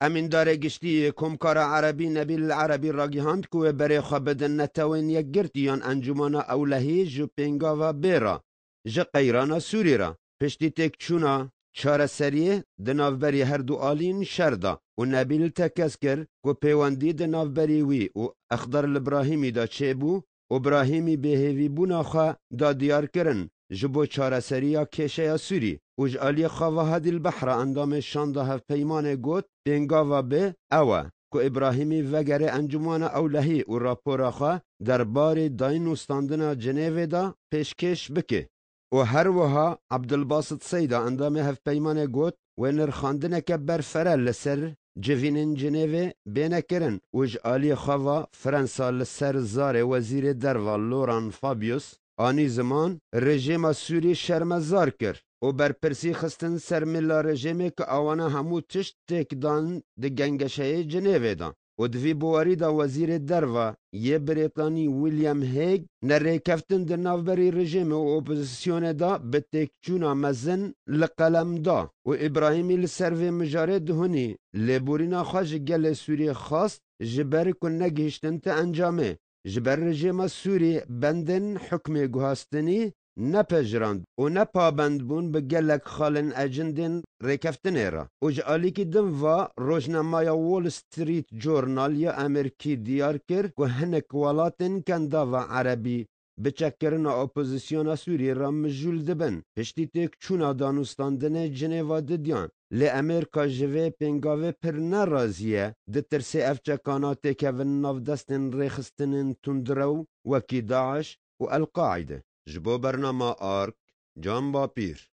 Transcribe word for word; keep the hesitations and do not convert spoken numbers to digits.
Emîndarê giştî yê Komkara Erebî Nebîl Erebî ragihand ku wê berê xwe bidin Netewên Yekgirtî yan Encûmana Ewlehî ji pêngava bê re ji qeyrana Sûrî re. Piştî têkçûna çareseriyê di navberî her du alîn şer de û Nebîl tekez kir ku pêwendî di navberî wî û Exdar Librahîmî de çêbû û Brahîmî bêhêvîbûna xwe da diyar kirin ji bo çareseriya kêşeya Sûrî û ji aliyê Xava Hadîl Behra endamê şanda hevpeymanê got, pêngava bê ew e ku Îbrahîmî vegere Encûmana Ewlehî û rapora xwe derbarê dayîn û standina Cinêvê de pêşkêş bike. Û her wiha Ebdulbasit Seyda endamê hevpeymanê got, wê nirxandineke berfere li ser civînên Cinêvê bêne kirin û ji aliyê Xava Fransa li ser zarê Wezîrê Derva Laurent Fabius anî ziman, rejêma Sûrî şermezar kir û berpirsî xistin ser mila rejêmê ku awana hemû tişt têk dan di gengeşeyê Cinêvê de. Û di vî bawerî de Wezîrê Derva yê Brîtanî William Hague ne rêkeftin di navberî rejêmê û opozisyonê de bi têkçûna mezin li qelem da û Îbrahîmî li ser vê mijarê dihunî lêborîna xwe ji gelê Sûriyê xwest, ji ber ku negihiştin ti encamê, ji ber rejêma Sûrî bendên hukmê guhastinî nepejirand û ne pabend bûn bi gelek xalên ecindên rêkeftinê re. Û ji alîkî din va rojnameya Wall Street Journal ya Amerîkî diyar kir ku hinek welatên kendava Erebî bi çekkirina opozisyona Sûriyê re mijûl dibin. Piştî têkçûna danûstandinê Cinêva didiyan. Lê Amerîka ji vê pêngavê pir nerazî ye, ditirsê ev çekana têkevin nav destên rêxistinên tundrew wekî DAIŞ û El-Qaîde. Ji bo bernama Ark, Can Bapîr.